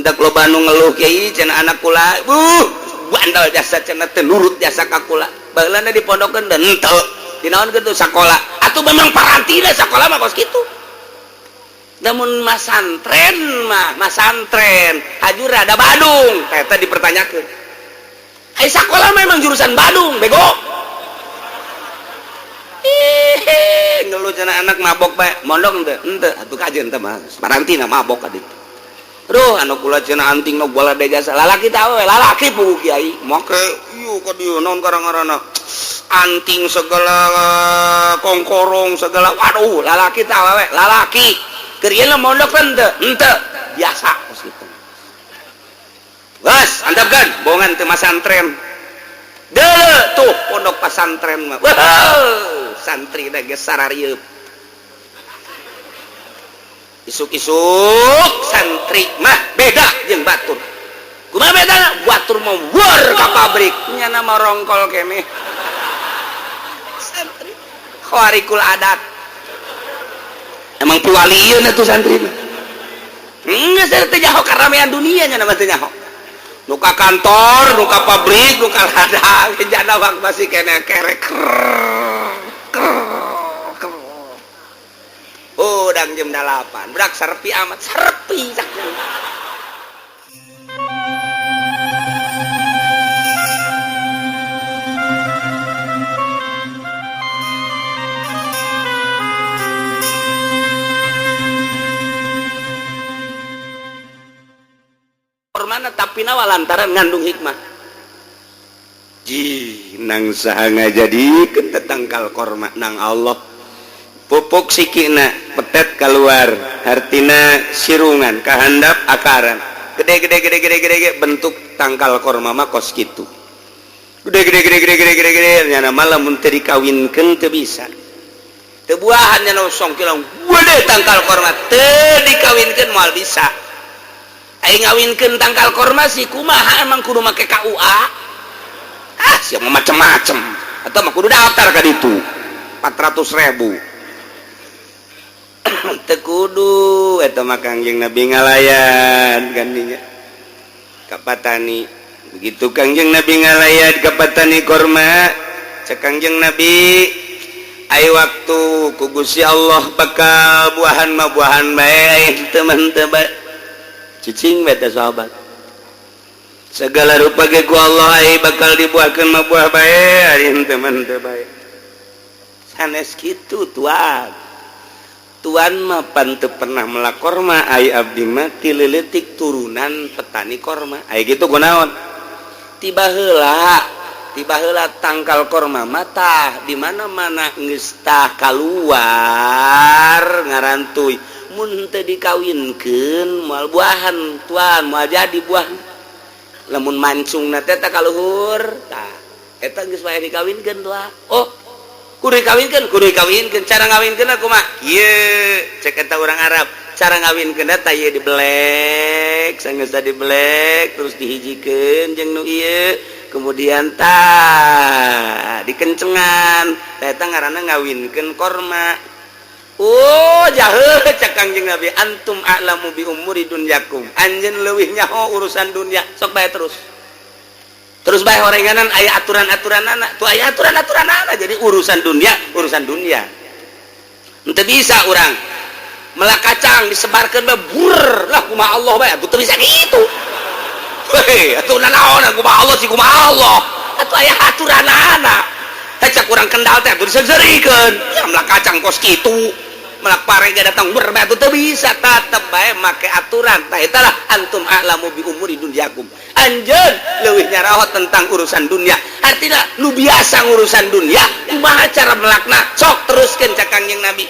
Mendak loba nu ngeluh, "Kiai, cenah anak kula bandel jasa, cenah teu nurut jasa ka kula. Baheulana dipondokeun dan henteu dinaon kitu sakola." Atuh memang parantina sakola mah kos kitu. Namun masantren mah masantren hajur ada Badung eta dipertanyakeun. Ai sakola memang jurusan Badung, bego. Ih, ngeluh cenah anak mabok bae, mondok henteu? Henteu atuh kajeun teh mah parantina mabok ka ditu. Aduh, anu kula cenah anting nu bola de jasa. Lalaki teh we, lalaki puguh kiai make ieu ka dieu naon karang-karana anting segala, kongkorong segala. Waduh, lalaki teh awewe lalaki keur ieu mondok henteu? Henteu, biasa kos kitu. Geus antepkeun bohongan teu masantren. Deuleu tuh pondok pasantren mah. Wah, santri da geus sararieup. Isuk-isuk santri mah beda jeung batur. Kumaha bedana? Batur mah war ka pabrik, nyana mah rongkol keneh. Santri khawarikul adat. Emang piwalieun atuh santri mah. Geus teu nyaho karamean dunia, nya mah teu nyaho. Nu ka kantor, nu ka pabrik, nu ka ladang, jana masih keneh kerek. Udang jam 8 berak serpi amat serpi cak. Mana tapi nawa lantaran ngandung hikmah. Ji nang saha ngajadikeun tangkal korma? Nang Allah. Pupuk sikina petet keluar, hartina sirungan kahandap akaran gede gede gede gede gede gede, bentuk tangkal korma mah kos kitu, gede gede gede gede gede gede gede. Nyana malah mun teu dikawinkeun teu bisa, teu buahan. Nyana songkilang gede tangkal korma teu dikawinkeun moal bisa. Ai ngawinkeun tangkal korma sih kumaha? Emang kudu make KUA? Ah, siapa macem-macem atau mah kudu daftar ka ditu 400 ribu? Teu kudu eta mah. Kangjeng Nabi ngalayan gandinya ka patani. Begitu Kangjeng Nabi ngalayan ka patani korma, cek Kangjeng Nabi, "Ai waktu ku Gusti Allah bakal buahan mah buahan bae, teman teu cicing bae." Sahabat, segala rupa ge ku Allah ai bakal dibuahkeun mah buah bae, ari henteu mah henteu bae. Sanes kitu, tuan. Tuan mah pan teu pernah melak korma, ai abdi mah ti leutik turunan petani korma. Ai kitu kunaon? Tiba heula, tiba heula tangkal korma mah di mana-mana geus tah kaluar ngarantuy. Mun teu dikawinkeun moal buahan, tuan, moal jadi buah. Lamun mancung na teh ka luhur, tah eta geus wae dikawinkeun, tuan. Oh, kudu dikawinkeun, kudu dikawinkeun. Cara ngawinkeun kumaha? Ieu cek eta urang Arab, cara ngawinkeun teh ieu dibelek, sanggeus dibelek terus dihijikeun jeung nu ieu, kemudian tah dikencengan. Tah eta ngaranna ngawinkeun korma. Oh, jahe, cek Kangjeng Nabi, "Antum a'lamu bi umuri dunyakum." Anjeun leuwih nyaho urusan dunia, sok bae terus. Terus bae horenganan, aya aturan-aturan anak. Tuh aya aturan-aturan anak. Jadi urusan dunia, urusan dunia. Henteu bisa urang melak kacang disebarkeun bae bur lah, kumaha Allah bae atuh, teu bisa kitu. Hei, atuh nanaon kumaha Allah sih, kumaha Allah. Atuh aya aturan anak. Cek urang Kendal teh atuh diseserikeun. Ya melak kacang kos kitu. Melak pare ge datang ber bae teu bisa, tetep bae make aturan. Tah eta lah, antum a'lamu bi umuri dunyakum. Anjeun leuwih nyaraho tentang urusan dunia. Artinya nu biasa ngurusan dunia, kumaha cara melakna? Sok teruskeun, cek Kangjeng Nabi.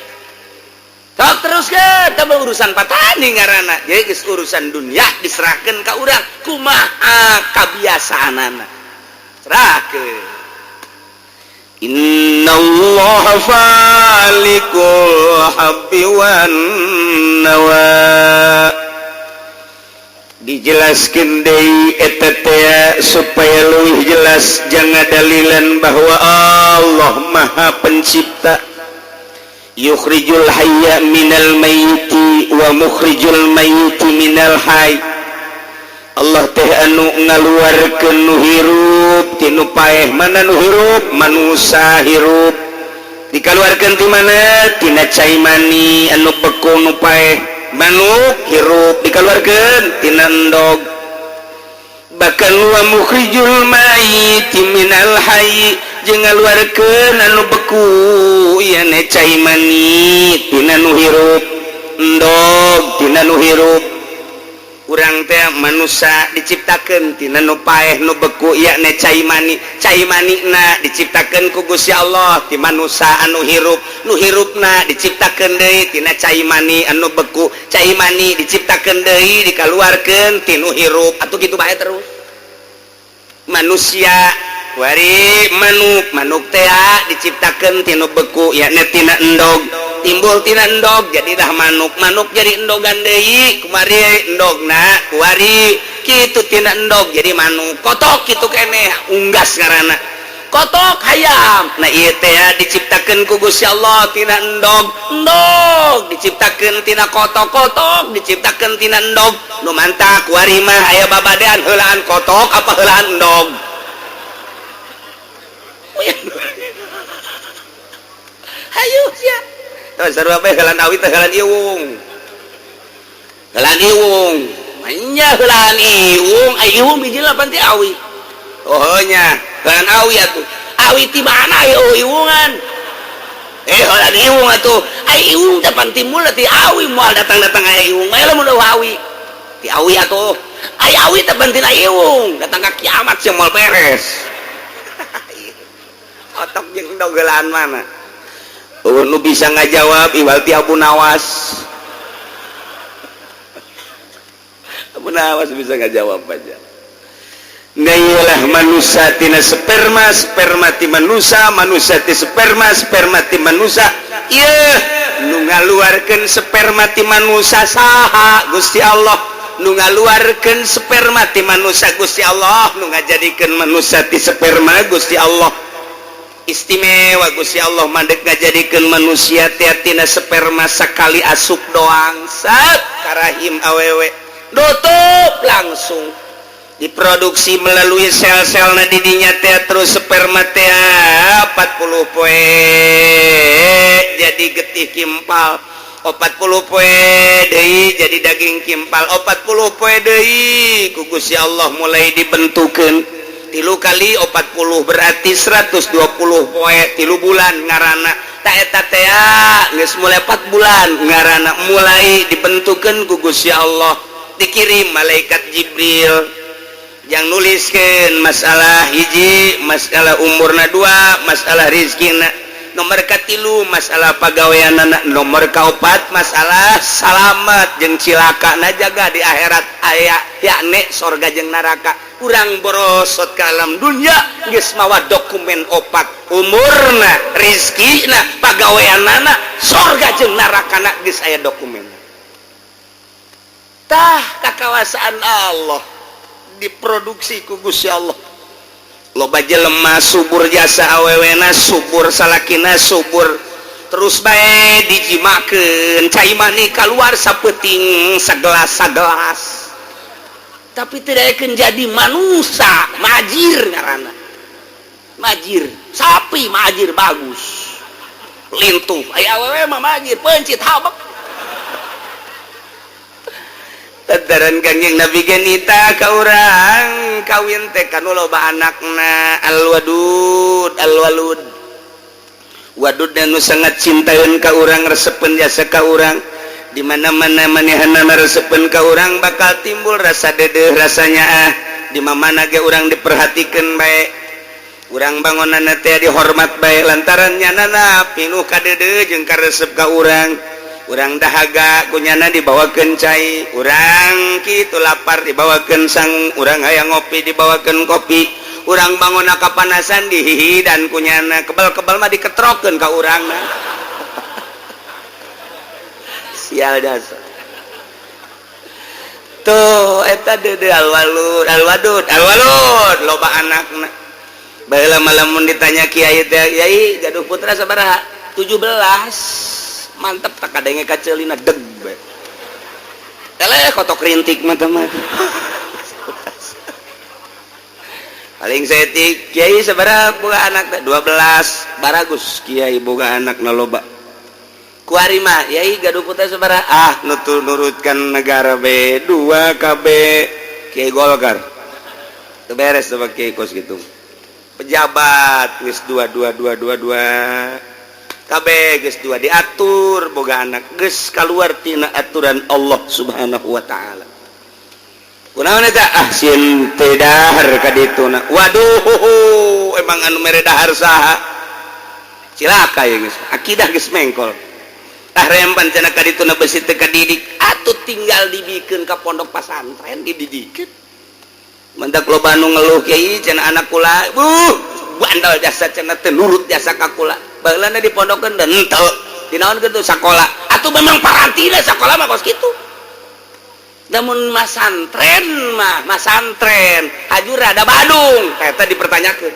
Sok teruskeun teh urusan patani ngaranna. Jadi geus urusan dunia diserahkeun ka urang, kumaha kabiasaanana. Serahkeun. Innallaha falikul habbi wan nawa. Dijelaskan deui eta teh supaya leuwih jelas, jangan dalilan bahwa Allah Maha Pencipta. Yukhrijul hayya minal mayyiti wa mukhrijul mayyiti minal hayy. Allah teh anu ngaluarkeun nu hirup tinu paeh. Mana nu hirup? Manusia hirup dikaluarkeun ti mana? Tina cai mani anu beku, nu paeh. Manuk hirup dikaluarkeun tina endog. Bahkan wa mukhrijul mayyiti minal hayy, jeung ngaluarkeun anu beku, ieu cai mani, tina nu hirup, endog tina nu hirup. Urang teh manusia diciptakeun tina nu paeh, nu beku, yakni cai mani. Cai manina diciptakeun ku Gusti Allah ti manusia anu hirup. Nu hirupna diciptakeun deui tina cai mani anu beku. Cai mani diciptakeun deui, dikaluarkeun ti nu hirup. Atuh kitu bae terus manusia. Wari manuk, manuk teh diciptakeun tina beku, yakni tina endog. Timbul tina endog, jadilah manuk. Manuk jadi endogan deui. Kumari endogna? Kuari kitu tina endog jadi manuk. Kotok kitu keneh, unggas ngaranna, kotok hayam. Nah, ieu teh diciptakeun ku Gusti Allah tina endog. Endog diciptakeun tina kotok. Kotok diciptakeun tina endog. Nu mantak kuari mah aya babadean heulaan kotok apa heulaan endog? Hayu sia. Terus sarua bae, heulaan awi teh heulaan iwung. Heulaan iwung. Nya heulaan iwung, ai iwung bijil pan ti awi. Oh nya, heulaan awi atuh. Awi ti mana ieu iwungan? Eh, heulaan iwung atuh. Ai iwung teh pan timbul ti awi, moal datang-datang aya iwung. Mah lamun awi. Ti awi atuh. Ai awi teh pan tina iwung, datang ka kiamat sia moal beres. Otok jeung endog heulaan mana? Oh, nu bisa ngajawab iwal ti Abu Nawas. Abu Nawas bisa ngajawab aja. Lah, manusia tina sperma, sperma ti manusia, manusia ti sperma, sperma ti manusia. Ieu nu ngaluarkeun sperma ti manusia saha? Gusti Allah. Nu ngaluarkeun sperma ti manusia Gusti Allah, nu ngajadikeun manusia ti sperma Gusti Allah. Istimewa Gusti Allah mandek ngajadikeun manusia teh tina sperma. Sekali asup doang, sat karahim awewe, tutup, langsung diproduksi melalui sel-sel. Na didinya teh terus sperma teh 40 poe jadi getih kimpal, 40 poe deui jadi daging kimpal, 40 poe deui ku Gusti Allah mulai dibentukeun. 3 kali 40 berarti 120 poe, 3 bulan ngarana. Tak eta teh geus mulai 4 bulan ngarana mulai dibentukeun ku Gusti Allah, dikirim malaikat Jibril yang nuliskan masalah hiji, masalah umurna, dua, masalah rizkina, nomor katilu masalah pagawean anak, nomor kaopat masalah salamet jeung cilaka na jaga di akhirat aya, yakni sorga jeung neraka. Urang borosot ke alam dunia geus mawa dokumen opat: umurna, rizkina, pagaweanana, sorga jeung nerakana, geus aya dokumen. Tah, kakawasaan Allah, diproduksi ku Gusti Allah. Loba jelema subur jasa awewena, subur salakina, subur terus bae dijimakeun, cai mani keluar sapeting sagelas sagelas, tapi tidak akan jadi manusia. Majir ngaranna, majir. Sapi majir bagus, lintuh. Aya awewe mah majir, pencit, habek. Tadaran Kangjeng Nabi genita ka urang, kawin teh kanu loba anakna, alwadud alwalud. Wadud nu sangat cintaeun ka urang, resepeun jasa ka urang. Di mana-mana manehanna resepeun ka urang, bakal timbul rasa dedeh, rasanya ah di mana ge urang diperhatikeun bae, urang bangunanna teh dihormat bae, lantaran nyanana pinuh kadeudeung jeung karesep ka urang. Urang dahaga kunyana dibawakeun cai, urang kitu lapar dibawakeun sang, urang hayang ngopi dibawakeun kopi, urang bangun kapanasan dihihi dan kunyana, kebal-kebal mah diketrokeun ka urangna. Sial jasa tuh eta dede alwalud alwadud alwalud, loba anakna. Baheula lamun ditanya kiai teh, "Kiai, gaduh putra sabaraha?" 17. Mantep tak kadenge kacelina deg bae. Eleh, kotok rintik mah mah. Paling saeutik, "Kiai, sabaraha boga anak?" 12. Baragus kiai boga anak na loba. Kuari mah, "Yai, gaduh putra sabaraha?" Ah, nutur nurutkan negara B 2 KB. Kiai Golkar teu beres sama kiai kos gitu. Pejabat geus dua dua dua dua dua KB geus dua, diatur boga anak geus keluar tina aturan Allah Subhanahu wa Ta'ala. Kunaon eta? Ah, sieun teu dahar ka dituna. Waduh, emang anu mere dahar saha? Cilaka ya geus, akidah geus mengkol. Ah, rempan cenah ka dituna besi teu kadidik. Atuh tinggal dibikeun ka pondok pasantren, dididikeun. Mendak loba nu ngeluh, "Kiai," cenah, "anak kula bandel jasa," cenah, "teu nurut jasa ka kula." Baheulana dipondokeun dan henteu dinaon kitu sakola. Atuh memang parantina sakola mah kos kitu. Namun masantren mah masantren hajur ada Badung eta dipertanyakeun.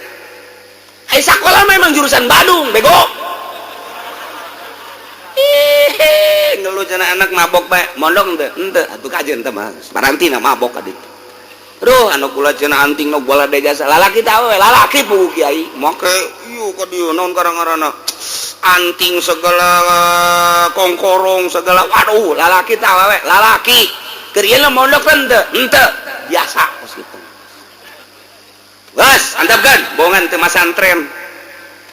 Ai sakola memang jurusan Badung, bego. Ih, ngeluh cenah anak mabok bae, mondok henteu? Henteu. Atuh kajeun teh mah parantina mabok ka ditu. Aduh, anu kula cenah anting nu bola de jasa. Lalaki tah we, lalaki pugu kiai make ieu ka dieu naon karang-karana anting segala, kongkorong segala. Waduh, lalaki tah we, lalaki keur ieu mondok henteu? Henteu. Biasa kos kitu. Gas, antepkeun bohongan teu masantren.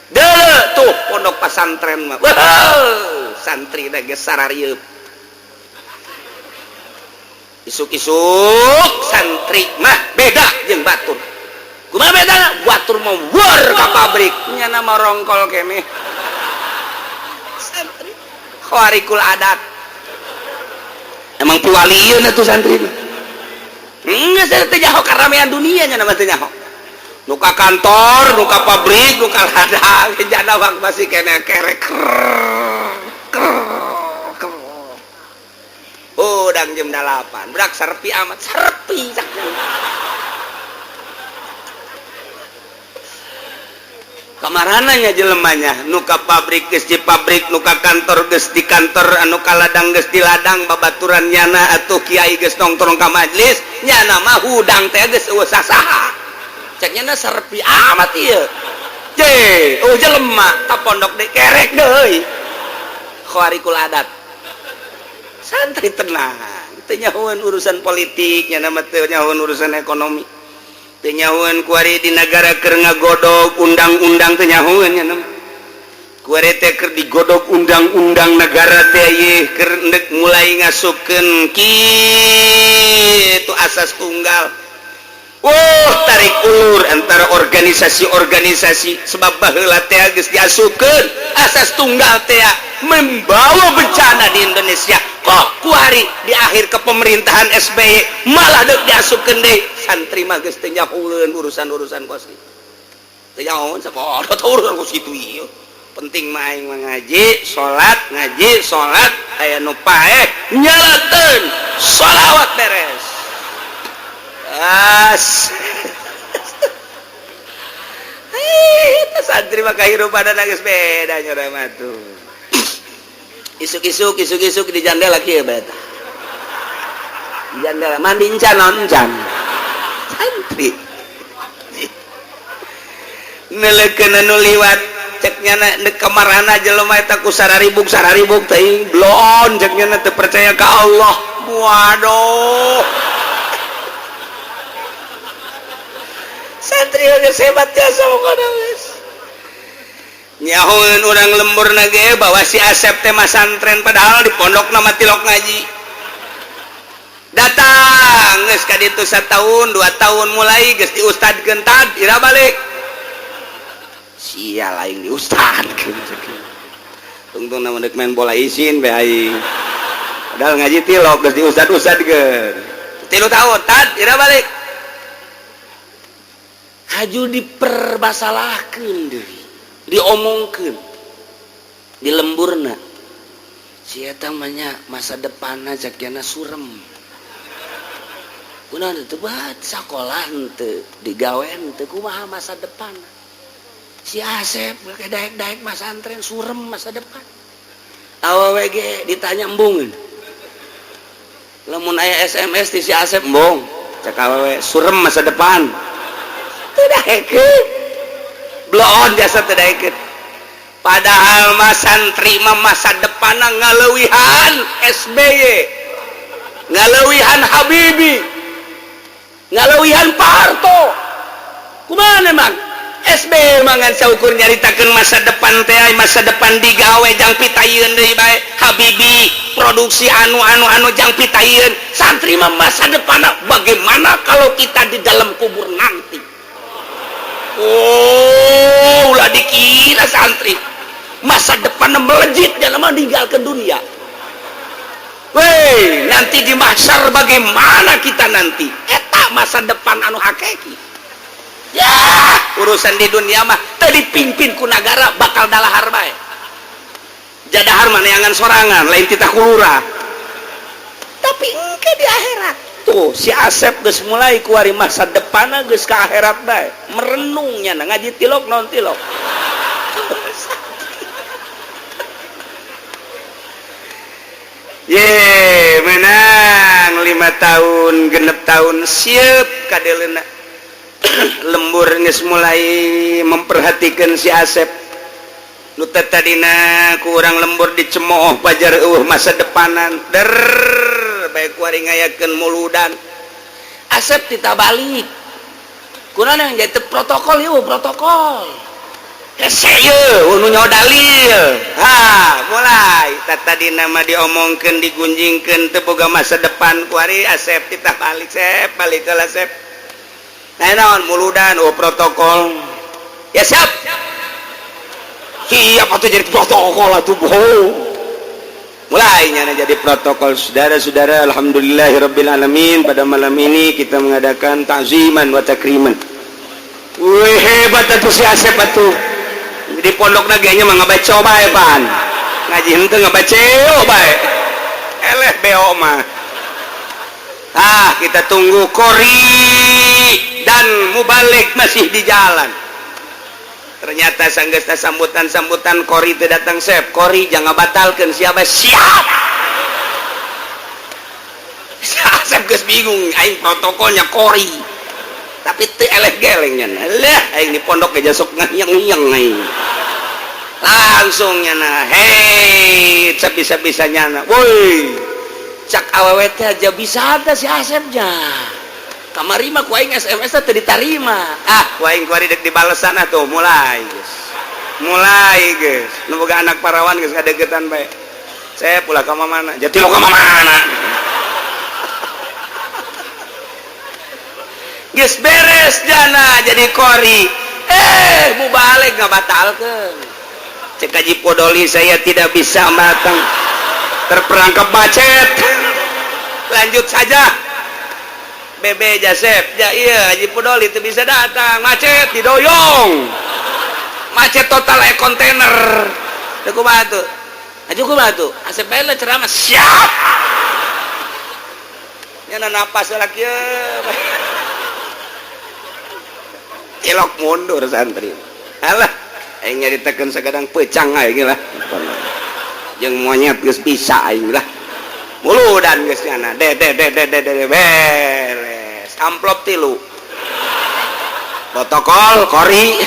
Deuleu tuh pondok pasantren mah. Wah, santri da geus sararieub. Isuk-isuk santri mah beda jeung batur. Kumaha bedana? Batur mah war ka pabrik, nyana mah rongkol keneh. Santri khawarikul adat. Emang piwalieun atuh santri mah. Geus teu nyaho karamean dunia, nya mah teu nyaho. Nu ka kantor, nu ka pabrik, nu ka ladang, jana wak masih keneh kerek ker ker. Udang jam 8, berak serpi amat, serpi cak. Kamarananya jelemanya nu ka pabrik geus di pabrik, nu ka kantor geus di kantor, anu ka ladang geus di ladang, babaturan nyana atuh kiai geus nongkrong ka majlis, nyana mah hudang teh geus eueuh sasaha. Cek nyana serpi amat ieu. Je, oh jelema ka pondok deui kerek deui. Khawarikul adat. Santri tenang, teu nyahoeun urusan politik, nyana mah teu nyahoeun urusan ekonomi. Teu nyahoeun kuari di negara keur ngagodog undang-undang, teu nyahoeun nya mah. Kuari teh keur digodog undang-undang negara teh ieu keur endek mulai ngasupkeun kitu asas tunggal. Oh, tarik ulur antara organisasi-organisasi sebab baheula teh geus diasupkeun asas tunggal teh membawa bencana di Indonesia. Kok kuari di akhir kepemerintahan SBY malah deuk diasupkeun deui? Santri mah geus teu nyahoeun urusan-urusan kos kitu. Teu nyahoeun sakola urusan kos kitu ieu. Penting mah aing mah ngaji, salat, ngaji, salat, aya nu paeh nyalateun sholawat beres. As. Ih, santri mah kahirupan geus beda nya mah tuh. Isuk-isuk, isuk-isuk di jandela kieu bae tah. Di jandela mandi encan, naon encan. Santri. Neuleukeun anu liwat, cek nyana deuk kamarana jelema eta ku sararibuk sararibuk teuing blon, cek nyana teu percaya ka Allah. Waduh. Santri geus hebat jasa pokona geus. Nyahoeun urang lembur ge bahwa si Asep teh masantren, padahal di pondok nama tilok ngaji. Datang geus ka ditu satahun, 2 tahun, mulai geus diustadkeun, tad ira balik. Sia aing diustadkeun. Tungtung nama dek main bola isin be aing. Padahal ngaji tilok, geus diustad-ustadkeun. 3 tahun, tad ira balik. Haju dipermasalahkeun deui, diomongkeun di lemburna si eta mah nya masa depanna cek nya surem. Kunaon teu buat sakola henteu, digawe henteu, kumaha masa depan si Asep daek-daek masantren, surem masa depan. Awewe ge ditanya embungeun. Lamun aya SMS di si Asep, embung cek awewe, surem masa depan. Teu daekeun. Bloon jasa teu daekeun. Padahal mah santri mah masa depanna ngaleuwihan SBY, ngaleuwihan Habibie, ngaleuwihan Pak Harto. Kumaha emang? SBY mangan saukur nyaritakeun masa depan teh, masa depan digawe jang pitayeun deui bae. Habibie produksi anu anu anu jang pitayeun. Santri mah masa depan bagaimana kalau kita di dalam kubur nanti? Oh, ulah dikira santri masa depan melejit dalam meninggalkan dunia. Weh, nanti di mahsyar bagaimana kita nanti? Eta masa depan anu hakiki. Ya, urusan di dunia mah tadi pimpin ku nagara bakal dalahar bae. Jadahar mah neangan sorangan, lain titah kulura. Tapi engke di akhirat. Tuh, si Asep geus mulai kuari masa depanna geus ka akhirat bae. Merenungnya ngaji tilok non tilok. Ye, menang 5 tahun, 6 tahun siap kadelena. Lembur geus mulai memperhatikan si Asep. Nu tadina ku urang lembur dicemooh pajar eueuh masa depanan. Der bae kuari ngayakeun muludan. Asep tita balik. Kunaon yang jadi protokol ieu protokol. Hese ieu nu nyaho dalil. Ha, mulai tadi nama diomongkeun digunjingkeun teu boga masa depan kuari Asep titah balik sep balik ke Asep. Nah, naon muludan oh protokol. Ya siap. Siap atuh jadi protokol atuh bohong. Mulai nyana jadi protokol. Saudara-saudara, alhamdulillahirabbil alamin, pada malam ini kita mengadakan ta'ziman wa takriman. Wih, hebat atuh si Asep atuh. Di pondok naganya mah ngabaca bae pan. Ngaji henteu ngabaca bae. Eleh beo mah. Ah, kita tunggu kori dan mubalik masih di jalan. Ternyata sanggeusna sambutan-sambutan kori teu datang sep. Kori jangan batalkeun siapa siap. Si Asep geus bingung aing protokolnya kori. Tapi teu eleh geleng nya. Lah aing di pondok ge sok ngahiyang-hiyang aing. Langsung nyana, hei, sabisa-bisa nyana. Woi, cak awewe teh aja bisa ada si Asep nya. Kamari mah ku aing SMS teh teu ditarima. Ah, ku aing kuari dek dibalesan atuh mulai geus. Mulai geus. Nu boga anak parawan geus ngadeukeutan bae. Saya pulang ka mana? Jadi lo ka mana? Geus beres jana jadi kori. Mubalik ngabatalkeun. Cek Haji Podoli saya tidak bisa matang. Terperangkap macet. Lanjut saja. Bebe Jasep, ya iya Haji Podoli itu bisa datang, macet didoyong. Macet total eh kontainer. Teu kumaha tuh? Haji kumaha tuh? Asep bae ceramah siap. Nya napas lagi Ilok mundur santri. Alah, aing nyaritakeun sagadang pecang aing lah. Jeung monyet geus bisa aing lah. Muludan geus nyana. De de de de de de beres. Amplop 3. Protokol kori.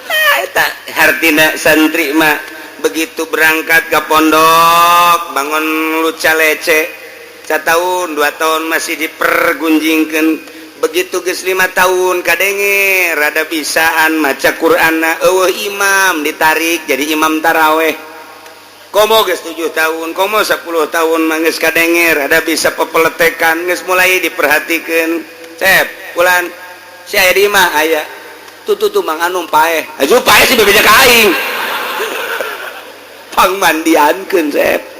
Nah, eta hartina santri mah begitu berangkat ke pondok bangun luca lece. 1 tahun 2 tahun masih dipergunjingkan, begitu geus 5 tahun kadenge rada bisaan maca Qur'anna eueuh imam ditarik jadi imam taraweh. Komo geus 7 tahun komo 10 tahun mah geus kadenge rada bisa pepeletekan geus mulai diperhatikeun. Cep bulan si aya di imah aya tuh tuh tuh mang anu paeh aju paeh si bebeja ka aing pangmandiankeun Cep.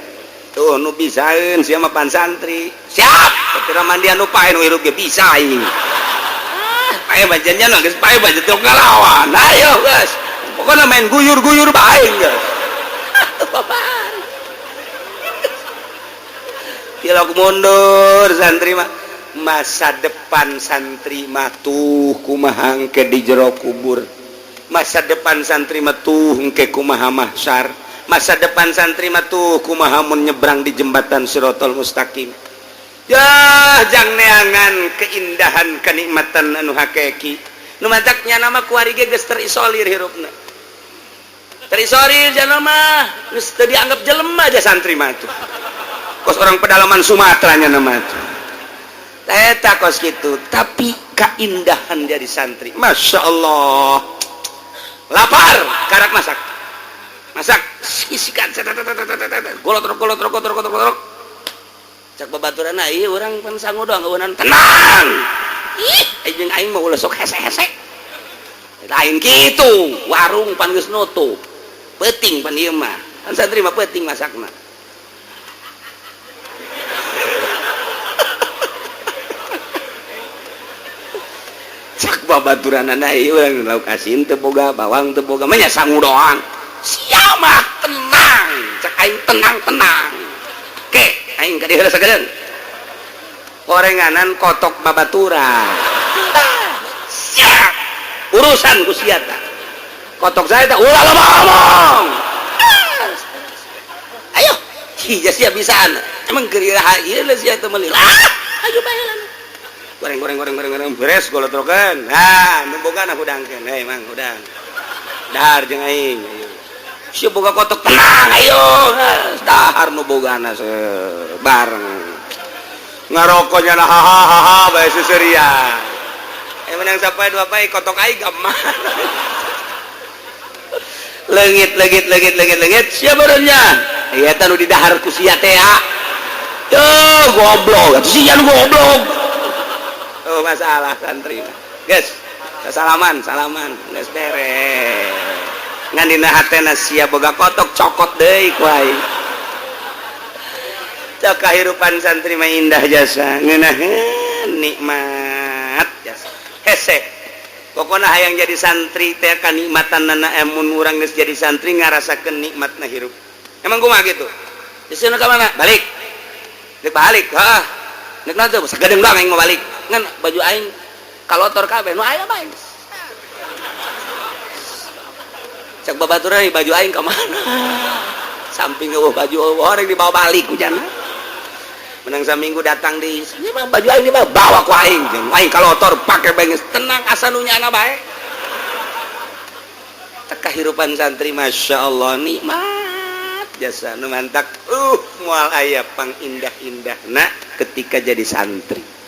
Tuh nu bisaeun sia mah pan santri. Siap. Kira mandian nu pae nu hirup ge bisa aing. Ah, pae bajannya geus pae bajan teu ngalawan. Ayo geus. Pokona main guyur-guyur bae geus. Tilok mundur santri mah. Masa depan santri mah tuh kumaha engke di jero kubur. Masa depan santri mah tuh engke kumaha mahsyar. Masa depan santri mah tuh kumaha mun nyebrang di jembatan Sirotol Mustaqim. Ya jang neangan keindahan kenikmatan anu hakiki. Nu mataknya nama kuari ge geus terisolir hirupna. Terisolir jana mah geus teu dianggap jelema aja santri mah tuh. Kos orang pedalaman Sumatera nya nama tuh. Eta kos kitu, tapi keindahan dari santri. Masya Allah. Lapar, karak masak. Masak, isikan golot golot golot golot golot. Cak babaturan ieu urang pan sangu doang eueunan tenang. Ih, jeung aing mah ulah sok hese-hese. Lain kitu, warung pan geus nutup. Peuting pan ieu mah. Kan santri mah peuting masakna. Cak babaturanana ieu urang lauk asin teu boga, bawang teu boga, mah nya sangu doang. Sia mah tenang, cak aing tenang-tenang. Ke aing ka dieu sagedeung. Gorenganan kotok babaturan. Siap. Urusan ku sia tah. Kotok saya tah ulah loba ngomong. Ayo, hija sia bisaan. Emang keur iraha ieu sia teh meuli. Ah, ayo bae lah. Goreng goreng goreng goreng goreng beres golotrokeun. Nah, nu bogana hudangkeun. Hei mang hudang. Dahar jeung aing. Ayo. Sia boga kotok tenang ayo. Dahar nu bogana bareng. Ngarokoknya nah hahaha bae seuseurian. Menang sampai dua bae kotok aing gamar. Leungit leungit leungit leungit leungit sia beureunnya. Ieu teh nu didahar ku sia teh. Tuh goblok, atuh sia nu goblok. Oh masalah santri. Geus, salaman, salaman, geus beres. Ngan dina hatena sia boga kotok cokot deui ku aing. Cok kahirupan santri mah indah jasa, ngeunaheun nikmat jasa. Hese. Pokona hayang jadi santri teh kanikmatanana emun urang geus jadi santri ngarasakeun nikmatna hirup. Emang kumaha kitu? Geus ka mana? Balik. Rek balik, heuh. Rek naon teh sagedeung doang aing mau balik. Ngan baju aing kalotor kabeh nu aya bae. Cak babaturan baju aing ka mana? Samping eueuh baju eueuh orang dibawa balik ku jana. Menang saminggu datang di ini mah baju aing dibawa bawa ku aing. Jeung aing kalotor pake bae geus tenang asa nu nyana bae. Teh kahirupan santri Masya Allah nikmat jasa nu mantak moal aya pangindah-indahna ketika jadi santri.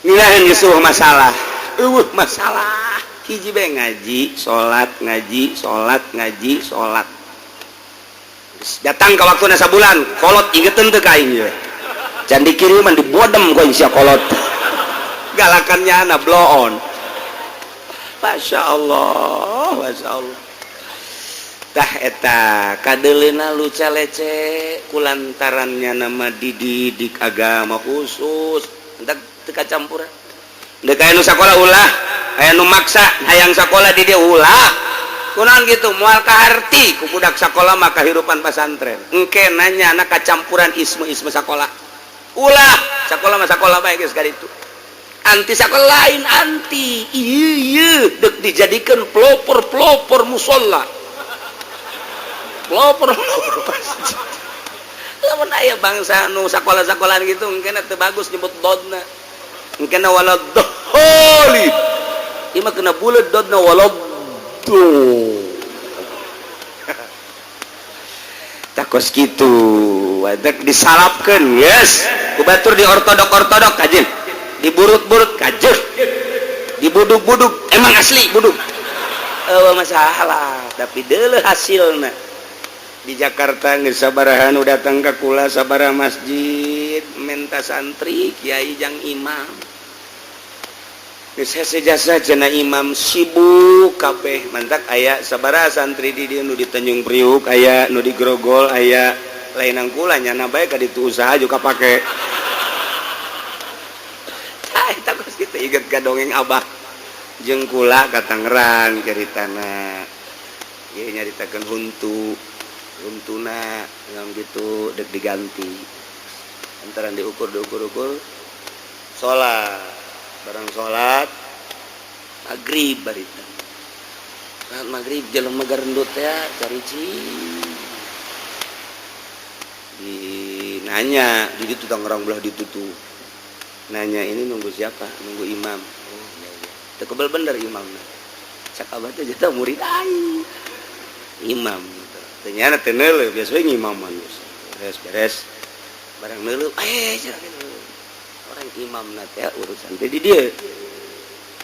Ngilaheun geus eueuh masalah. Eueuh masalah. Hiji bae ngaji, salat, ngaji, salat, ngaji, salat. Datang ke waktuna sabulan, kolot ingeteun teu ka aing ieu. Can dikiriman dibodem ku aing sia kolot. Galakannya ana bloon. Masya Allah, Masya Allah. Tah eta kadeleuna luca lece kulantarannya nama dididik agama khusus. Entak teu kacampuran. Deuk aya nu sakola ulah, aya nu maksa hayang sakola di dieu ulah. Kunaon gitu moal kaharti ku budak sakola mah kahirupan pasantren. Engke nanya anak kacampuran isme-isme sakola. Ulah, sakola mah sakola bae geus kaditu. Anti sakola lain anti. Ieu ieu deuk dijadikeun pelopor-pelopor musholla. Pelopor-pelopor masjid. Lamun aya bangsa nu sakola-sakolaan gitu engke teu bagus nyebut dodna. Engke wala dholi. Ieu mah kena buleud dodna wala do. Takos kitu, wadak disalapkeun, yes. Ku batur di ortodok-ortodok kajeun. Diburut-burut kajeun. Dibuduk-buduk, emang asli buduk. Eueuh masalah, tapi deuleuh hasilna. Di Jakarta geus sabaraha nu datang ka kula sabaraha masjid menta santri kiai jang imam. Geus hese jasa cenah imam sibuk kabeh mantak aya sabaraha santri di dieu nu di Tanjung Priuk aya nu di Grogol aya lain kula nyana bae ka ditu usaha juga pake. Tah eta geus kitu inget ka dongeng abah jeung kula ka Tangerang caritana. Ieu nyaritakeun huntu. Huntuna yang gitu dek diganti antara diukur diukur-ukur salat barang salat maghrib barita salat maghrib jelema garendut ya cari cing di nanya di ditu Tangerang belah ditutu Nanya, ini nunggu siapa? Nunggu imam. Oh iya iya, teu kebel bener imam. Cak abah teh jatah murid aing imam. Ternyata teu neuleuh, biasa we ngimaman beres beres barang neuleuh, eh cenah gitu. Orang imam teh urusan teh di dieu,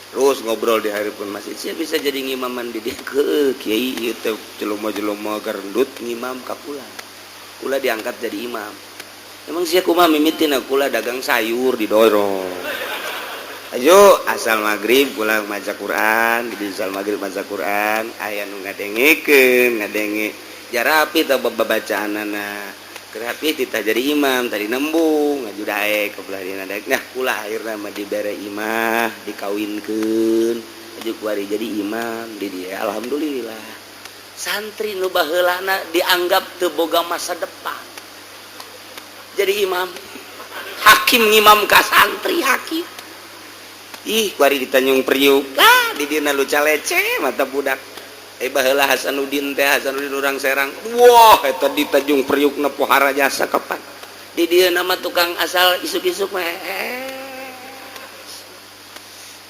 terus ngobrol di hari pun masih sia bisa jadi ngimaman di dieu ke kiai ieu teh, jelema-jelema garendut ngimam ka kula, kula diangkat jadi imam. Emang sia kumaha mimitina? Kula dagang sayur, didorong. Ayo, asal maghrib kula maca Quran di asal maghrib maca Quran, aya nu ngadengekeun, ngadenge jarapi tah babacaanana kerapi tita jadi imam. Tadi nembung ngaju daek ke belah dina daek. Nah, kula akhirna mah dibere imah, dikawinkeun, aju kuari jadi imam di dia. Alhamdulillah, santri nu baheulana dianggap teu boga masa depan jadi imam. Hakim ngimam ka santri hakim. Ih, kuari di Tanjung Priuk, ah, di dina luca lece mata budak. Eh, baheula Hasanuddin teh, Hasanuddin urang Serang. Wah, eta di Tanjung Priuk na pohara jasa kapan di dieu nama tukang asal isuk-isuk mah, eh.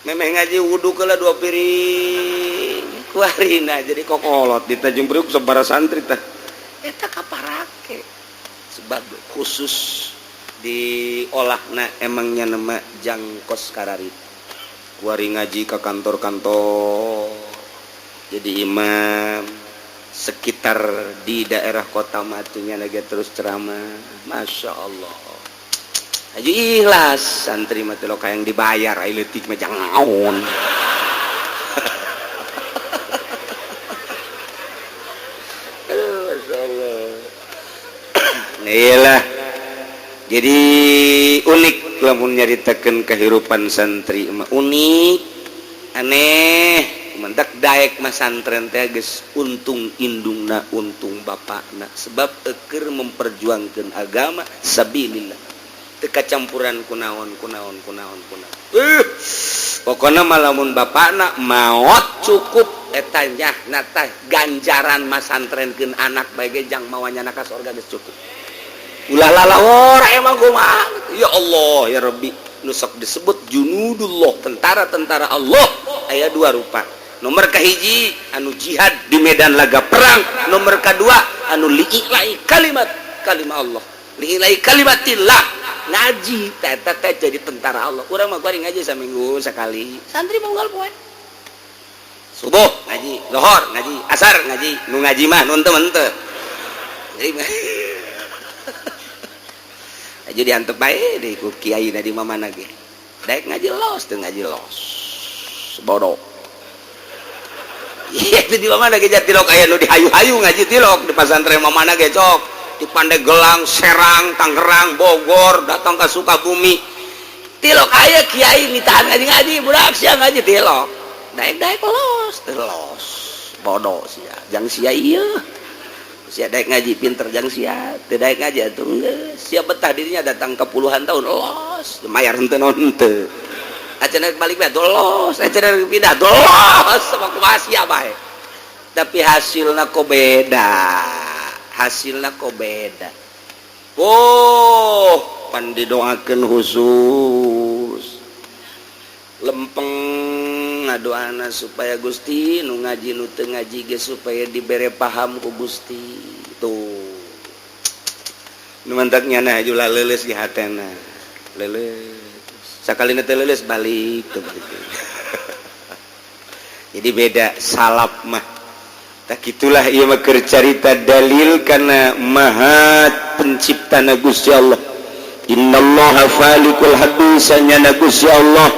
Memeh ngaji wudu kela dua piring kuarina jadi kokolot di Tanjung Priuk sabara santri tah eta kaparake, sebab khusus diolahna emangnya nama jangkos kararit. Kuari ngaji ke kantor-kantor, jadi imam sekitar di daerah kota matunya lagi, terus ceramah. Masya Allah, aja ikhlas santri mati lo yang dibayar, ayo letik mah jangan. Aduh, Masya Allah. Iyalah, jadi unik lamun nyaritakeun kehidupan santri mah, unik, aneh. Mendak daek mah santren teh geus untung indungna, untung bapakna, sebab eker memperjuangkan agama sabilillah, teu kacampuran kunaon kunaon kunaon kunaon. Eh, pokokna mah lamun bapakna maot cukup eta nyahna teh ganjaran masantrenkeun anak bae ge jang mawanya ka sorga geus cukup. Ulah lalawor emang kumaha. Ya Allah ya Rabbi, nu sok disebut junudullah, tentara-tentara Allah, aya dua rupa. Nomor kahiji anu jihad di medan laga perang, nomor kedua anu li'ilai kalimat kalimah Allah, li'ilai kalimatillah, ngaji teh teh jadi tentara Allah. Urang mah kuari ngaji saminggu sekali, santri mah unggal poe. Subuh ngaji, lohor ngaji, asar ngaji, nu ngaji mah nu henteu henteu. Jadi aja diantep bae di ku kiai di mana ge. Daek ngaji los, teu ngaji los. Bodoh. Iya, itu di mana ge tilok aya nu dihayu-hayu ngaji tilok di pasantren mana ge cok. Di Pandeglang, Serang, Tangerang, Bogor, datang ke Sukabumi. Tilok aya kiai mitahan ngaji-ngaji, budak sia ngaji tilok. Daek-daek los, teu los. Bodoh sia. Jang sia ieu. Sia daek ngaji pinter jang sia, teu daek ngaji atuh geus. Sia betah dirinya datang ke puluhan tahun los, mayar henteu naon henteu. Acan balik bae los, acan pindah los, sama kumaha sia bae. Tapi hasilna kok beda. Hasilna kok beda. Oh, pan didoakeun khusus. Lempeng ngadoana supaya Gusti nu ngaji nu teu ngaji ge supaya dibere paham ku Gusti. Tuh nu mantak nyana ulah leuleus di hatena, leuleus sakalina teu leuleus balik tuh, balik. Jadi beda salaf mah. Tak itulah ieu mah keur carita dalil kana maha penciptana Gusti Allah. Innallaha falikul habbi, sanyana Gusti Allah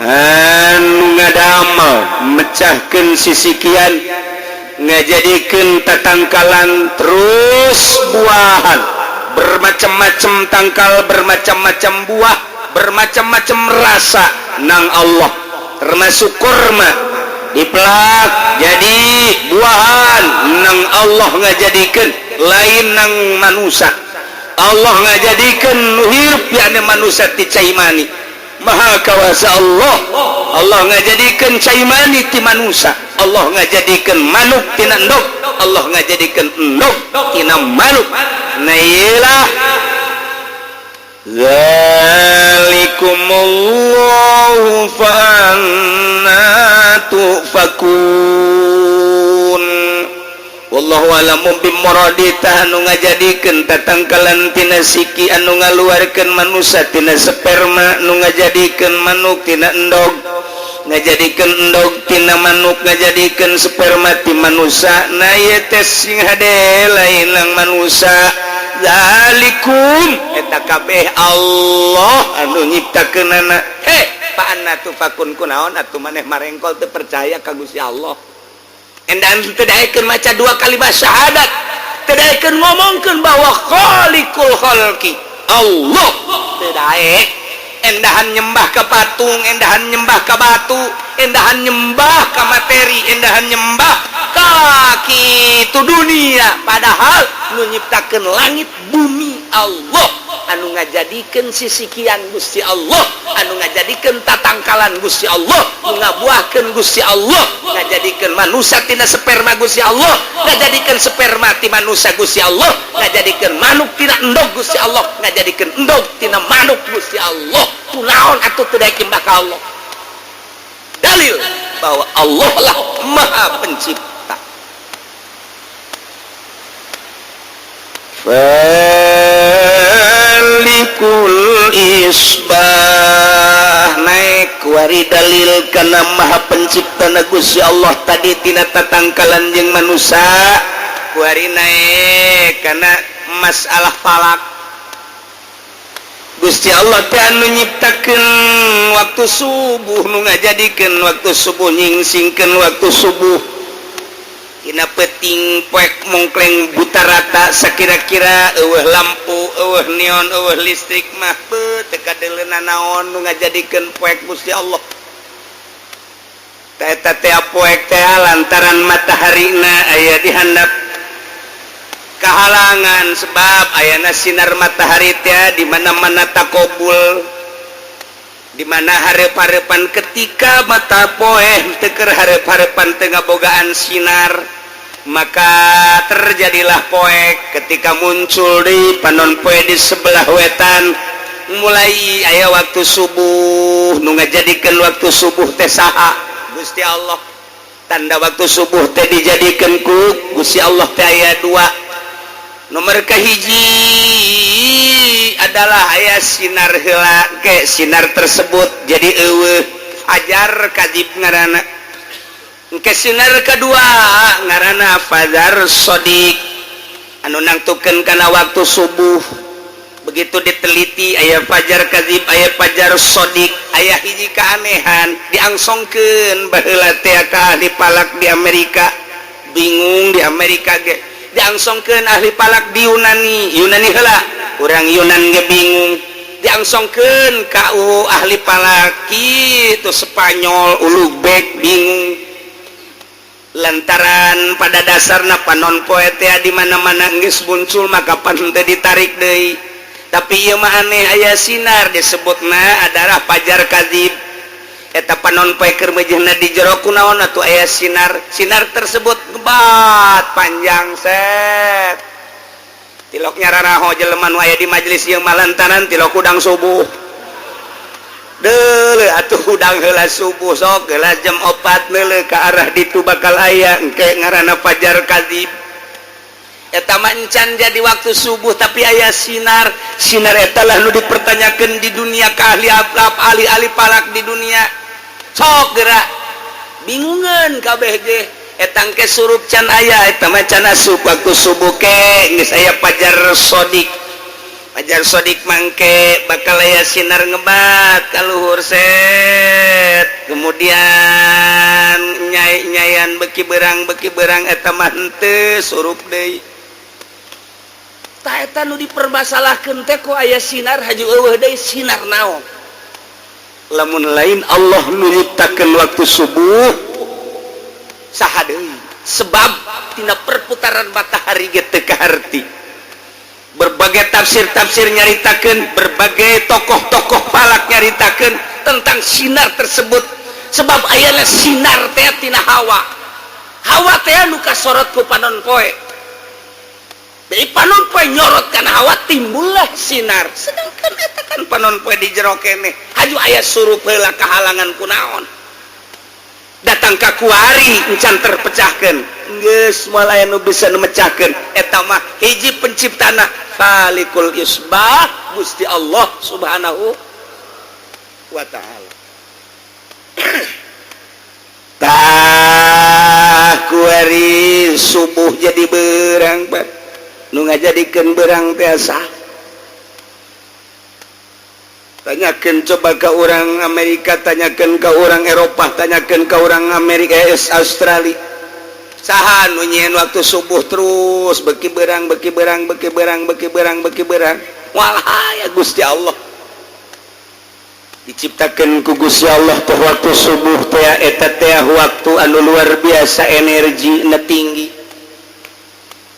anu ngadamel mecahkeun sisikian, ngajadikeun tatangkalan terus buahan bermacam-macam, tangkal bermacam-macam, buah bermacam-macam rasa nang Allah, termasuk kurma dipelak jadi buahan nang Allah ngajadikeun, lain nang manusia. Allah ngajadikeun nu hirup yakni manusia ti cai mani. Maha kawasa Allah. Allah ngajadikeun cai mani ti manusia, Allah ngajadikeun manuk tina endog, Allah ngajadikeun endog tina manuk. Nah, iyalah. Zalikumullah. Zalikumullahu fa anna tufakun. Wallahu a'lamu bimuradi. Tah, anu ngajadikeun tatangkalan tina siki, anu ngaluarkeun manusia tina sperma, nu ngajadikeun manuk tina endog, ngajadikeun endog tina manuk, ngajadikeun sperma ti manusia. Na ieu teh sing hade lain lang manusia. Zalikum, eta kabeh Allah anu nyiptakeunana. He, fa anna tufakun, kunaon atuh maneh marengkol teu percaya ka Gusti Allah? Endan teu daekeun maca dua kalimat syahadat, teu daekeun ngomongkeun bahwa khaliqul khalqi Allah, teu daek. Endahan nyembah ke patung, endahan nyembah ke batu, endahan nyembah ke materi, endahan nyembah ka kitu dunia, padahal nu nyiptakeun langit bumi Allah, anu ngajadikeun sisikian Gusti Allah, anu ngajadikeun tatangkalan Gusti Allah, nu ngabuahkeun Gusti Allah, ngajadikeun manusia tina sperma Gusti Allah, ngajadikeun sperma ti manusia Gusti Allah, ngajadikeun manuk tina endog Gusti Allah, ngajadikeun endog tina manuk Gusti Allah. Kunaon atuh teu daek nyembah ka Allah? Dalil bahwa Allah lah Maha Pencipta. Falikul isbah, naik wari dalil karena Maha Pencipta na Gusti Allah tadi tina tatangkalan jeung manusia. Kuari naik karena masalah falak. Gusti Allah teh anu nyiptakeun waktu subuh, nu ngajadikeun waktu subuh, nyingsingkeun waktu subuh. Dina peuting poek mongkleng buta rata, sakira-kira euweuh lampu, euweuh neon, euweuh listrik mah teu kadeuleuna naon. Nu ngajadikeun poek Gusti Allah. Tah, eta teh poek teh lantaran mataharina aya di handap kehalangan, sebab ayana sinar matahari teh di mana-mana takobul, di mana hareup-hareupan. Ketika mata poe teu keur hareup-hareupan, teu ngabogaan sinar, maka terjadilah poek. Ketika muncul di panon poe di sebelah wetan, mulai aya waktu subuh. Nu ngajadikeun waktu subuh teh saha? Gusti Allah. Tanda waktu subuh teh dijadikan ku Gusti Allah teh aya dua. Nomor kahiji adalah aya sinar heula ke sinar tersebut jadi euweuh, fajar kadzib ngaranna. Ke sinar kedua ngaranna fajar sodik, anu nangtukeun kana waktu subuh. Begitu diteliti, aya fajar kadzib, aya fajar sodik. Aya hiji keanehan, diangsongkeun baheula teh ka ahli falak di Amerika, bingung di Amerika ge. Diangsongkeun ahli falak di Yunani, Yunani heula, urang Yunan ge bingung. Diangsongkeun ka ahli falak itu Spanyol, Ulugbek, bingung, lantaran pada dasarna panon poe teh di mana-mana geus muncul, maka pan teh ditarik deui. Tapi ieu mah aneh, aya sinar, disebutna adalah fajar kadzib. Eta panon poe keur meujeuhna di jero, kunaon atuh aya sinar? Sinar tersebut ngebat panjang set, tilok nyararaho jelema nu aya di majelis ieu mah lantaran tilok hudang subuh. Deuleu atuh hudang heula subuh, sok heula jam 4, neuleuh ka arah ditu, bakal aya engke, ngaranna fajar kadzib. Eta mah encan jadi waktu subuh, tapi aya sinar. Sinar eta lah nu dipertanyakan di dunia ka ahli ahli ahli falak di dunia. Sok gerak, bingungan kabeh ge. Eta engke surup can aya, eta mah can asup waktu subuh. Ke geus aya fajar sodik. Fajar sodik mangke bakal aya sinar ngebat ka luhur set, kemudian nyai-nyayan, beki berang, beki berang. Eta mah henteu surup deui. Tah, eta nu dipermasalahkeun teh, kok aya sinar haju euweuh deui? Sinar naon lamun lain Allah nu nyiptakeun waktu subuh? Saha deui? Sebab tina perputaran matahari ge teu kaharti. Berbagai tafsir-tafsir nyaritakeun, berbagai tokoh-tokoh falak nyaritakeun tentang sinar tersebut, sebab ayana sinar teh tina hawa. Hawa teh nu kasorot ku panon poe. Jadi panon poe nyorot kana hawa, timbullah sinar. Sedangkan eta kan panon poe di jero keneh. Aju aya surup heula, kahalangan kunaon datang ka kuari encan terpecahkan. Geus moal aya nu bisa nu mecahkeun. Eta mah hiji penciptana, Faliqul Isbah, Gusti Allah Subhanahu wa Ta'ala. Tah, kuari subuh jadi berang, Pak. Nu ngajadikeun berang teh saha? Tanyakan coba ke orang Amerika, tanyakan ke orang Eropa, tanyakan ke orang Amerika, Australia, saha nu nyieun waktu subuh terus beki berang, beki berang, beki berang, beki berang, beki berang? Walah ya, Gusti Allah. Diciptakan ku Gusti Allah tuh waktu subuh teh, eta teh waktu anu luar biasa energi na tinggi,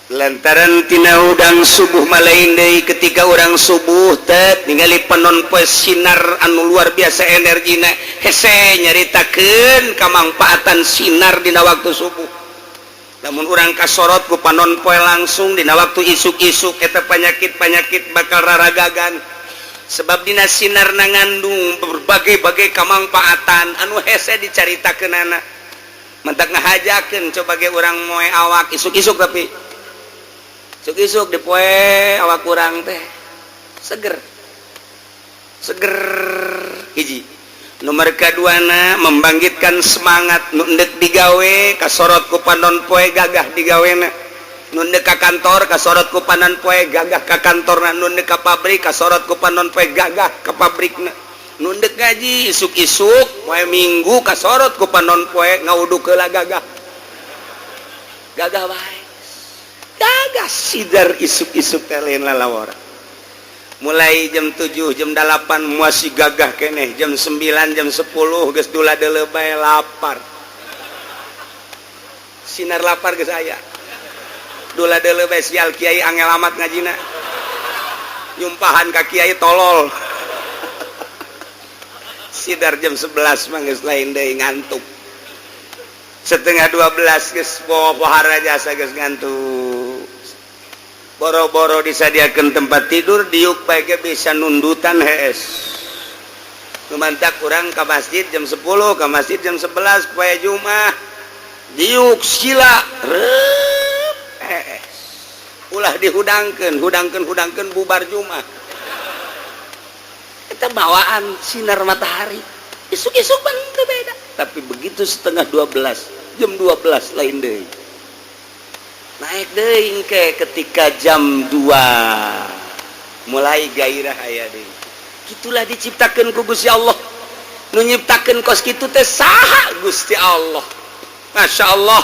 lantaran tina udang subuh malain deui. Ketika orang subuh teh ningali panon poe sinar anu luar biasa energina, hese nyaritakeun kamangfaatan sinar dina waktu subuh. Namun urang kasorot ku panon poe langsung dina waktu isuk-isuk, eta penyakit-penyakit bakal raragagan, sebab dina sinar na ngandung berbagai-bagai kamangfaatan anu hese dicaritakeunana. Mentak ngahajakeun coba ge urang moe awak isuk-isuk, tapi isuk-isuk dipoe awak kurang teh seger seger. Hiji nomor keduana, membangkitkan semangat. Nu endek digawe kasorot ku panon poe, gagah digawena. Nu endek ka kantor kasorot ku panon poe, gagah ka kantorna. Nu endek ka pabrik kasorot ku panon poe, gagah ka pabrikna. Nu endek ngaji isuk-isuk poe Minggu kasorot ku panon poe, ngawudu heula, gagah, gagah bae, gagah sidar isuk-isuk teh, lain lalawara. Mulai jam 7, jam 8 masih gagah keneh. Jam 9, jam 10 geus dula deuleu bae, lapar, sinar lapar geus aya. Dula deuleu bae, sial kiai angel amat ngajina, nyumpahan ka kiai tolol. Sidar jam 11 mah geus lain deui, ngantuk. Setengah 12 geus pohara jasa, geus ngantuk. Boro-boro disadiakan tempat tidur, diuk bae bisa nundutan hees. Lumantak kurang ke masjid jam 10, ke masjid jam 11 poe Jumat, diuk sila rep hees. Ulah dihudangkeun, hudangkeun, hudangkeun, bubar Jumat. Kita bawaan sinar matahari isuk-isuk pan beda, tapi begitu setengah 12, jam 12 lain deui, naik deui ke. Ketika jam 2 mulai gairah aya deui. Gitulah diciptakan ku Gusti Allah. Nu nyiptakeun kos kitu teh saha? Gusti Allah. Masya Allah.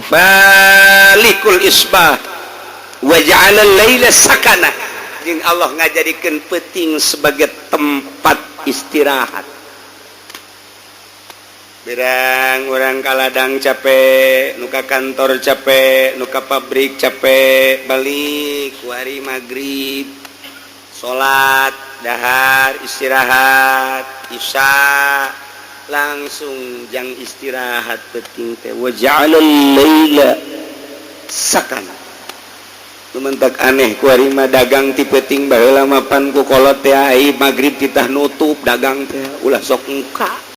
Faliqul Isbah wa ja'ala laila sakana, jeung Allah ngajadikeun peuting sebagai tempat istirahat. Berang orang kaladang capek, nu ka kantor capek, nu ka pabrik capek, balik wari maghrib, salat, dahar, istirahat, isya langsung jang istirahat peuting teh. Wa ja'alal laila sakana. Lumentak aneh kuari mah dagang ti peuting. Baheula mapan ku kolot teh, ai maghrib titah nutup dagang teh, ulah sok muka.